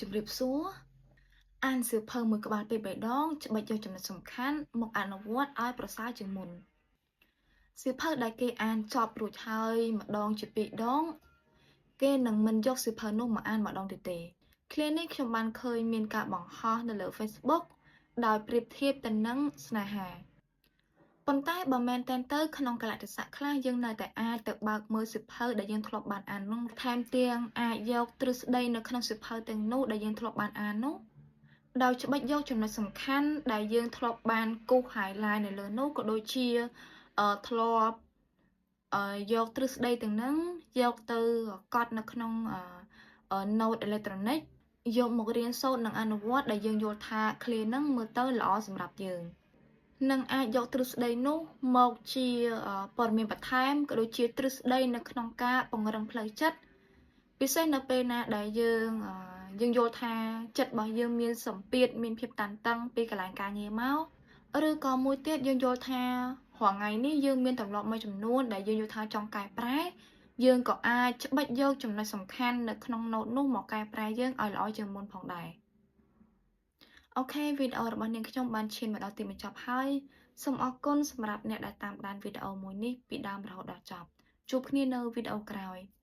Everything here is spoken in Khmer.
ជម្រាបសួរអានសៀវភៅមួយក្បាលពីរបីដងច្បាច់យកចំណុចសំខាន់មកអនុវត្តឲ្យប្រសើរជាងមុនសៀវភៅដែលគេអានចប់រួចហើយម្ដងជាពីរដងគេនឹងមិនយកសៀវភៅនោះមកអានម្ដងទៀតទេឃ្លានេះខ្ញុំបានឃើញមានការបង្ហោះនៅលើ Facebook ដោយប្រៀបធៀបទៅនឹងស្នេហាប៉ុន្តែបើមែនទែនទៅក្នុងកាលៈទេសៈខ្លះយើងនៅតែអាចទៅបើកមើលសៀវភៅដែលយើងធ្លាប់បានអាននោះថែមទាំងអាចយកទ្រឹស្ដីនៅក្នុងសៀវភៅទាំងនោះដែលយើងធ្លាប់បានអាននោះដោយច្បាច់យកចំណុចសំខាន់ដែលយើងធ្លាប់បានគូស highlight នៅលើនោះក៏ដូចជាធ្លាប់យកទ្រឹស្ដីទាំងហ្នឹងយកទៅកត់នៅក្នុង note electronic យកមករៀនសូត្រនិងអនុវត្តដែលយើងយល់ថាឃ្លាហ្នឹងមើលទៅល្អសម្រាប់យើងនិងអាចយកទ្រឹស្ដីនោះមកជាព័ត៌មានបន្ថែមក៏ដូចជាទ្រឹស្ដីនៅក្នុងការពង្រឹងផ្លូវចិត្តពិសេសនៅពេលណាដែលយើងយើងយល់ថាចិត្តរបស់យើងមានសម្ពាធមានភាពតានតឹងពីកន្លែងការងារមកឬក៏មួយទៀតយើងយល់ថារាល់ថ្ងៃនេះយើងមានទម្លាប់មួយចំនួនដែលយើងយល់ថាចង់កែប្រែយើងក៏អាចច្បាច់យកចំណុចសំខាន់នៅក្នុង note នោះមកកែប្រែយើងឲ្យល្អជាងមុនផងដែរ OK វីដេអូរបស់នាងខ្ញុំបានឈានមកដល់ទីបញ្ចប់ហើយសូមអរគុណសម្រាប់អ្នកដែលតាមដានវីដេអូមួយនេះពីដើមរហូតដល់ចប់ជួបគ្នានៅវីដេអូក្រោយ។